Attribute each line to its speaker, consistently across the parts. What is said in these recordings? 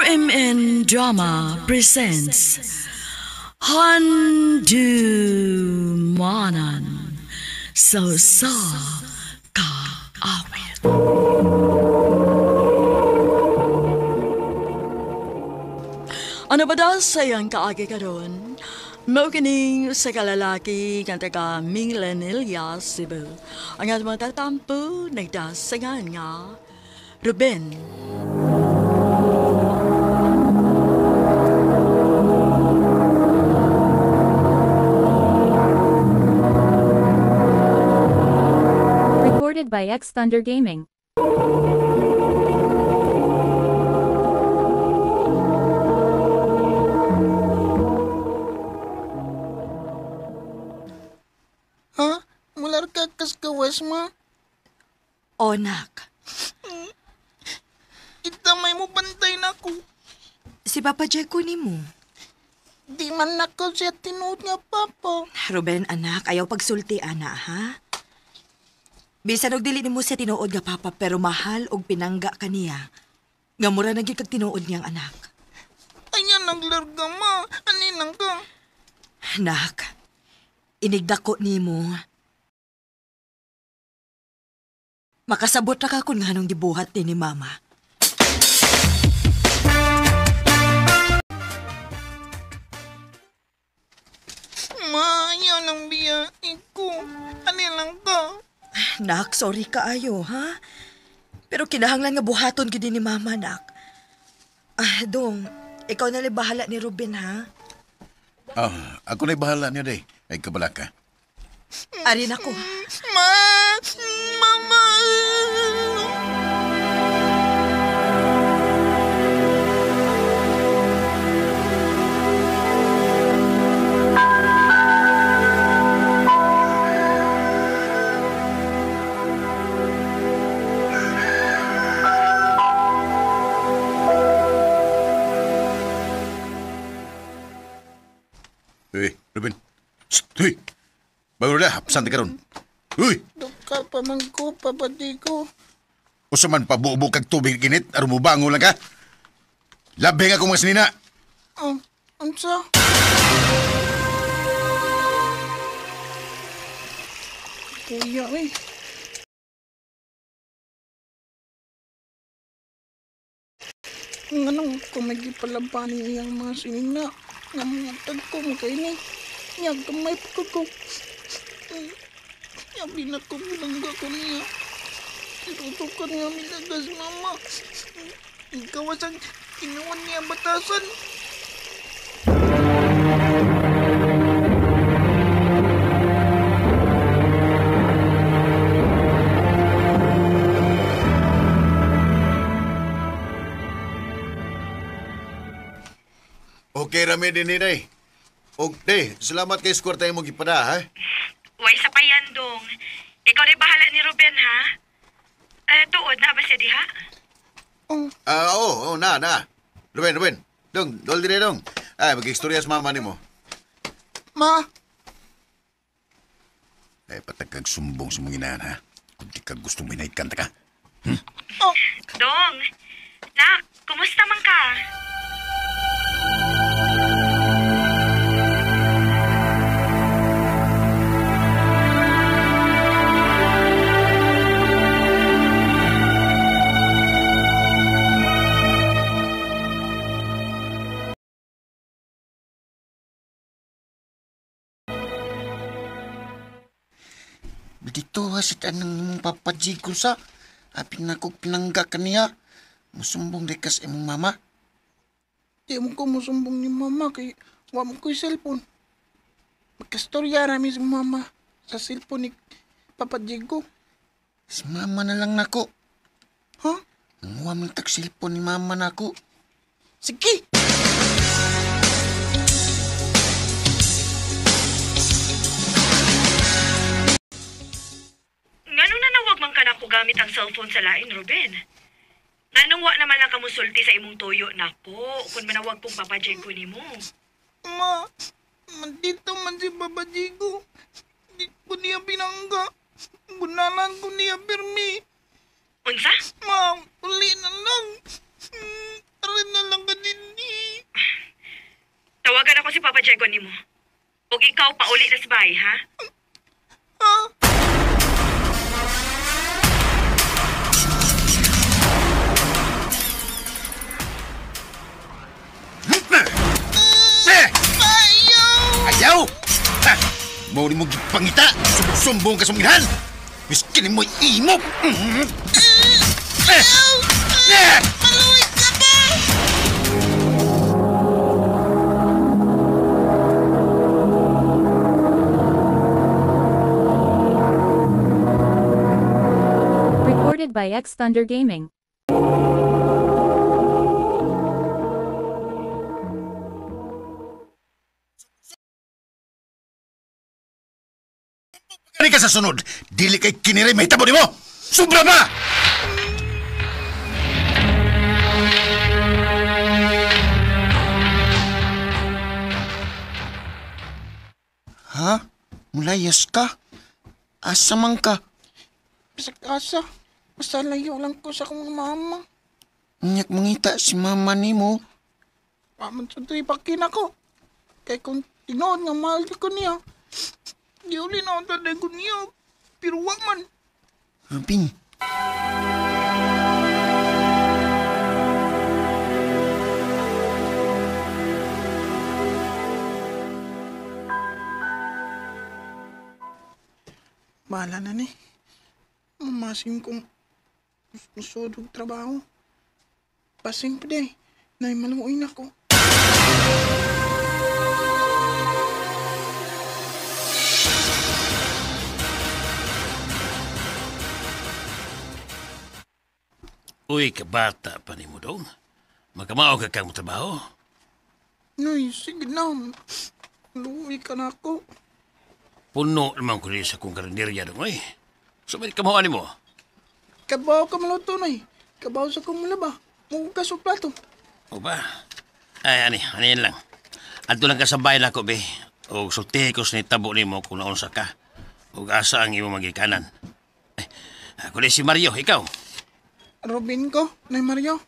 Speaker 1: RMN Drama presents Handumanan sa sa Kaawit. Ano ba daw sayang kaagi karon? Mao kining sa kalalaki nga taga Minglanilla, Cebu. Ang atong mga tatampo nagdasangan nga Ruben.
Speaker 2: Recorded by X Thunder Gaming.
Speaker 3: Ha? Mular ka kaskawas, ma?
Speaker 4: O, nak.
Speaker 3: Itamay mo bantay na ko.
Speaker 4: Si Papa Jeko ni mo.
Speaker 3: Di man nako siya tinuod nga, Papa.
Speaker 4: Ruben, anak, ayaw pagsulti, ana, ha? Bisan og dili nimo siya tinuod nga papa, pero mahal og pinangga kaniya. Nga mura na gyud kag tinuod niyang anak.
Speaker 3: Ayan naglarga, ma. Aninang ka?
Speaker 4: Nak, inigdako nimo. Makasabot ra ka kung nganong gibuhat ni mama.
Speaker 3: Ma, ayaw nang biya. Iko, aninang ka?
Speaker 4: Nak, sorry kaayo, ha? Pero kinahanglan nga buhaton gid ni mama, nak. Ah, dong, ikaw na lang bahala ni Ruben, ha?
Speaker 5: Ah, ako na'y bahala niya, day. Ay, kabala ka.
Speaker 4: Arin ako.
Speaker 3: Ma! Mama!
Speaker 5: Uy, Ruben. Shh, uy! Bago na, hapsan ta karon. Uy!
Speaker 3: Duka pa man ko, Papa Digo.
Speaker 5: Usa man pabubo kag tubig kinit, aron mo bango lang ka. Labi nga kong mga sinina.
Speaker 3: Oh, unsa? Kuya, eh. Nganong kung may gipalabanin iyang mga sinina, nga mga tag ko makaini. Nya gamay pa ko. Yabi na ko bilangga ko niya. Tinutukan nga milagas mama. Ikaw asang kinuha niya batasan.
Speaker 5: Okay rami din ni day. Og day, salamat kay score tayo mo gipada, ha?
Speaker 4: Way sa payan, dong. Ikaw na bahala ni Ruben, ha? Tuod na ba siya diha?
Speaker 3: Oh,
Speaker 5: Ah, oo, oh, na, na. Ruben, Ruben. Dong, dol dire dong. Ay, mag-istorya sa mama nimo.
Speaker 3: Ma,
Speaker 5: Ay, patag kag sumbong sa mong inahan, ha? Kung di ka gusto mo inay kanta ka.
Speaker 3: Oh,
Speaker 4: Dong, nak, kumusta man ka?
Speaker 3: Dito ha, sa tanang imong Papa Jigo sa. Apin na kog pinangga kaniya. Musumbong di kas imong mama. Di mo ko musumbong ni mama kay wa mo ko'y cellphone. Magkastorya rami si mama sa cellphone ni Papa Jigo.
Speaker 6: Si mama na lang nako.
Speaker 3: Ha?
Speaker 6: Nanguha man tag cellphone ni mama nako.
Speaker 3: Sige!
Speaker 4: Nganong nanawag man ka nako gamit ang cellphone sa lain, Ruben? Nganong wa naman lang kamusulti sa imong tuyo nako kung manawag kong Papa Diego nimo.
Speaker 3: Ma, mandito man si Papa Jigo. Di ko niya pinangga. Bunalan ko niya pirmi.
Speaker 4: Unsa?
Speaker 3: Ma, uli na lang. Arin na lang ka
Speaker 4: Ikaw pauli na sa bahay, ha?
Speaker 5: Ayaw! Ayaw! Ha! Mao ni mo gipangita! Sumbong ka sa mong inahan! Miskin mo imo!
Speaker 3: Maluwig ka ba?
Speaker 2: Recorded by X Thunder Gaming.
Speaker 5: Kani ka sa sunod, dili kay kiniri mahitabo nimo. Sobra ba?
Speaker 6: Ha? Mulayas ka? Asa man ka?
Speaker 3: Bisag asa. Basta layo lang ko sa akong mama.
Speaker 6: Unyak mangita si mama nimo.
Speaker 3: Paman sa tuy pakin ako. Kay kung tinuod nga mahal ko niya, giuli na ang taday ko niya. Pero wa man.
Speaker 6: Robin.
Speaker 3: Bahala na ni. Mamasim kong musod og trabaho. Pasing pa day. Nay maluoy na ko.
Speaker 7: Uy, kabata pa ni mo dong. Makamao ka kang trabaho.
Speaker 3: Nay, sige na. Luoy ka na ako.
Speaker 7: Puno naman ko rin sa kong karinderya dong, oy. So, may kamahuan mo?
Speaker 3: Kabaw ka maluto, nay. Kabaw sa kong mulaba. Mugas og plato.
Speaker 7: O ba? Ay, ani, ani yan lang. Adto lang ka sa bahay na ko, be. O sultihi ko sa nitabo nimo kung naunsa ka. O asa ang imong magikanan. Eh, ako ni si Mario, ikaw.
Speaker 3: Robin ko, Nay Mario.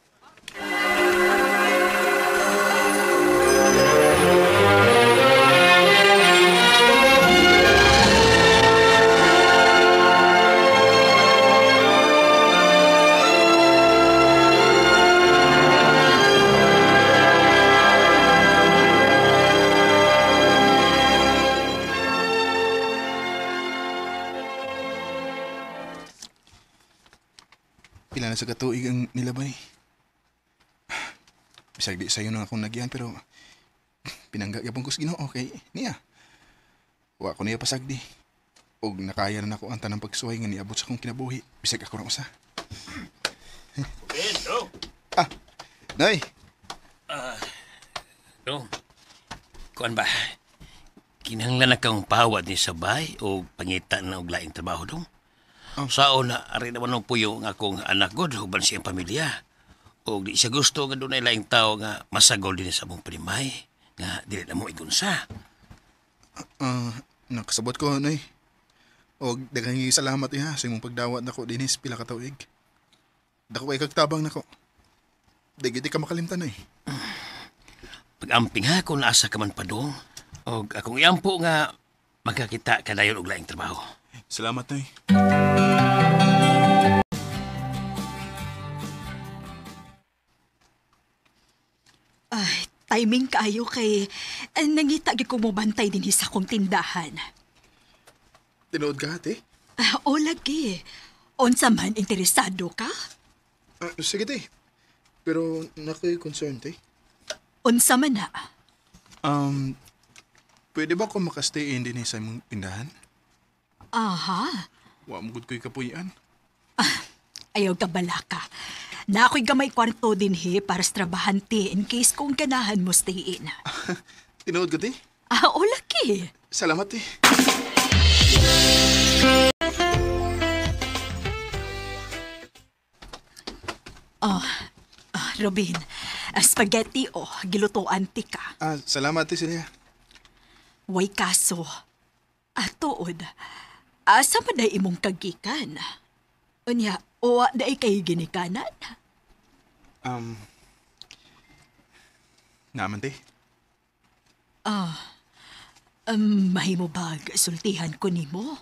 Speaker 8: Pila na sa katuig ang nilabay. Bisag di sayo nang akong nagyan pero pinangga gyapon ko sa Ginoo kay niya. Wa ko niya pasagdi. Og nakaya na nako ang tanang pagsuway nga niabot sa akong kinabuhi. Bisag ako ra usa.
Speaker 7: Pedro.
Speaker 8: Ah, Nay.
Speaker 7: No. Kuan ba? Kinahanglan na kang pawad ni sabay o pangita na og laing trabaho dong?
Speaker 8: Oh.
Speaker 7: Sao na ari naman ang puyo nga akong anak god uban siyang pamilya. O di siya gusto nga dunay laing tao nga masagol din sa among primay nga dili na mo igunsa.
Speaker 8: Nakasabot ko, Nay. Og daghang salamat iha sa imong pagdawat nako dinis pila ka tuig. Dako kay kagtabang nako. Di gid ka makalimtan, Nay.
Speaker 7: Pag-amping ha kung naasa ka man pa dong. Og akong iampo nga magkakita ka dayon og laing trabaho.
Speaker 8: Salamat, Nay.
Speaker 4: Ay, timing kaayo kay nangita gyud ko mobantay dinhi sa akong tindahan.
Speaker 8: Tinuod ka, ate?
Speaker 4: Ah, o lagi. Unsa man interesado ka?
Speaker 8: Sige, te. Pero nakoy concern, te.
Speaker 4: Unsa man na?
Speaker 8: Pwede ba ko makastay in dinhi sa imong tindahan?
Speaker 4: Aha.
Speaker 8: Wa mo gud ko'y kapuy-an.
Speaker 4: Ayaw ka balaka. Na ako'y gamay kwarto dinhi para sa trabahante in case kung ganahan mo stay in.
Speaker 8: Tinuod ka, te?
Speaker 4: Ah, o lagi.
Speaker 8: Salamat, te.
Speaker 4: Ah, Robin, spaghetti o gilutuan ti ka.
Speaker 8: Ah, salamat, te, Celia.
Speaker 4: Way kaso. Ah, tuod. Asa man day imong kagikan? Unya, uwa day kay ginikanan?
Speaker 8: Naman, te.
Speaker 4: Mahimo bag sultihan ko nimo?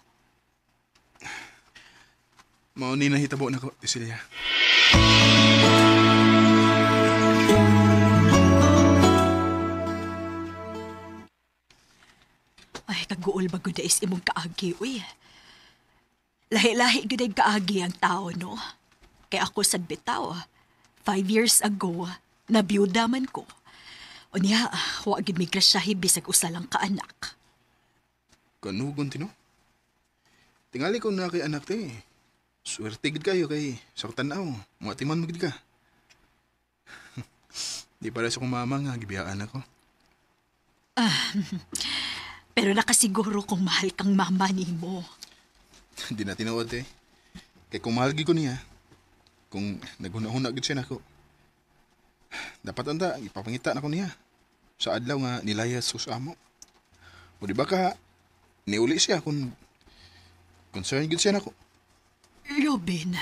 Speaker 8: Mao ni nahitabo nako, Celia.
Speaker 4: Ay, kaguol ba gud is imong kaagi, uy. Lahi-lahi gud ay kaagi ang tao, no? Kay ako sad bitaw, 5 years ago, nabiyuda man ko. Unya, wa gid mi grasyahi bisag usa lang ka anak.
Speaker 8: Kanugon tino. Tingali ko na kay anak te. Swerte gid kayo kay sa tanaw, muatiman mo gid ka. Di para sa kong mama nga gibiyaan ako.
Speaker 4: Pero nakasiguro kung mahal kang mama nimo.
Speaker 8: Di na tinuod eh. Kay kung mahal gid ko niya, kung naghuna-huna gid siya nako. Dapat anda ipapangita nako niya. Sa adlaw nga nilayas ko sa amo. O di ba ka niuli siya kung concern gid siya nako.
Speaker 4: Robin.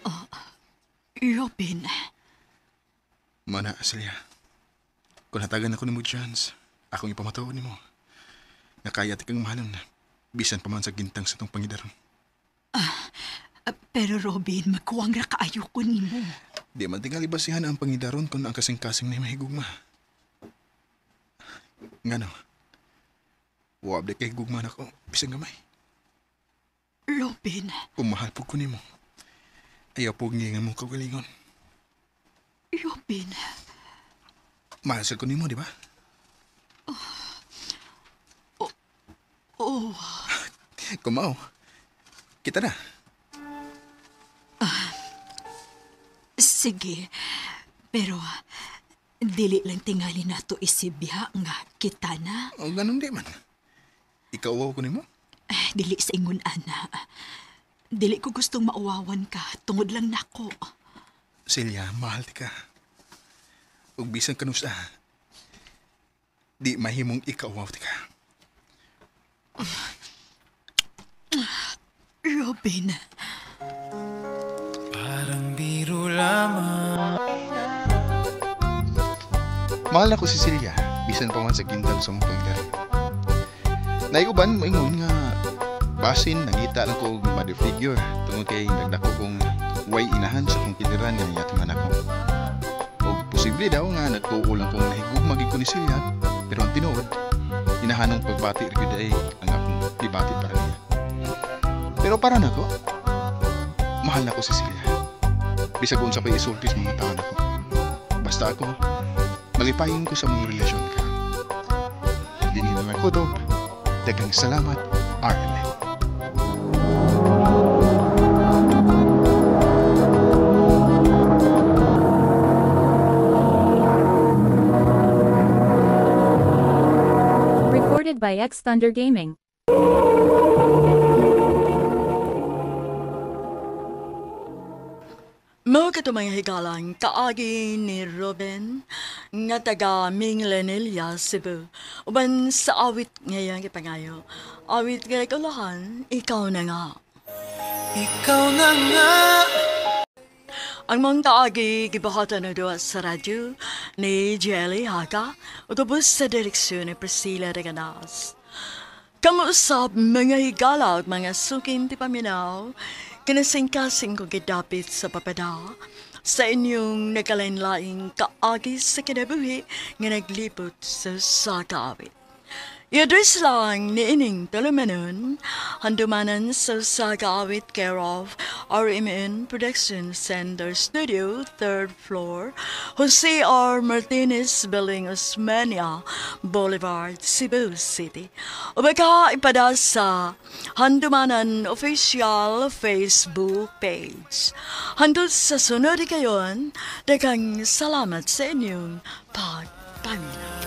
Speaker 4: Oh, Robin.
Speaker 8: Mana, Celia. Kung hatagan ako nimo chance, akong ipamatuod nimo. Nakaya ti kang mahalon. Bisan pa man sa gintang sa tong pangidaron.
Speaker 4: Pero Robin, magkuwang ra kaayo ko nimo.
Speaker 8: Di man tingali basihan ang pangidaron kung ang kasing-kasing na mahigugma. Ngano? Wa abdi kay gugma nako, bisan gamay.
Speaker 4: Robin.
Speaker 8: Kung mahal po ko nimo, ayaw po ngingan mo kagalingon.
Speaker 4: Robin.
Speaker 8: Mahal sa ko nimo, di ba?
Speaker 4: Oh.
Speaker 8: Kumao. Kita na.
Speaker 4: Sige. Pero dili lang tingali nato isibya nga kita na.
Speaker 8: O ganun di man. Ikaw uwaw ko nimo?
Speaker 4: Dili sa ingon, ana. Dili ko gustong mauwawan ka tungod lang nako.
Speaker 8: Celia, mahal ti ka. Ug bisan kanusa, di mahimong ikaw ti ka.
Speaker 4: Robin.
Speaker 9: Parang biro lamang.
Speaker 8: Mahal na ko si Celia, bisan pa man sa gintang sa mong pangdari. Naiguban, maingon nga, basin, nangita lang ko og mother figure tungod kay nagdako kong way inahan sa kong kiliran nga niyatiman ako. O posible daw nga nagtuo lang kong nahigugma gid ko ni Celia, pero ang tinuod, inahanong pagbati ra gyud ay ang akong gibati para niya. Pero para nako, mahal nako si Celia. Bisag unsa pa'y isulti sa mga tao nako. Basta ako, malipayin ko sa mga relasyon ka. Dinhi na lang ko, Dob. Daghang salamat, RMN.
Speaker 2: Recorded by X Thunder Gaming.
Speaker 1: Mao kato mga higalang kaagi ni Robin nga taga Minglanilla, Cebu. Uban sa awit ngayong ipangayo. Awit nga ikulahan, ikaw na nga.
Speaker 9: Ikaw na nga.
Speaker 1: Ang mga kaagi gibuhatan na duwa sa radyo ni Jelly Haga ug ubos sa direksyon ni Priscilla Reganas. Kamuusap mga higala at mga sukin ti paminaw, kinasingkasing kong gidapit sa papada sa inyong nagkalain-laing kaagi sa kinabuhi nga naglipot sa sakaawit. I-address lang ni ining tulumanon, handumanan sa Sagaawit care of RMN Production Center Studio, 3rd floor, Jose R. Martinez Building, Osmeña Boulevard, Cebu City. O baka ipada sa Handumanan Official Facebook page. Handot sa sunod kayon, daghang salamat sa inyong pagpaminaw.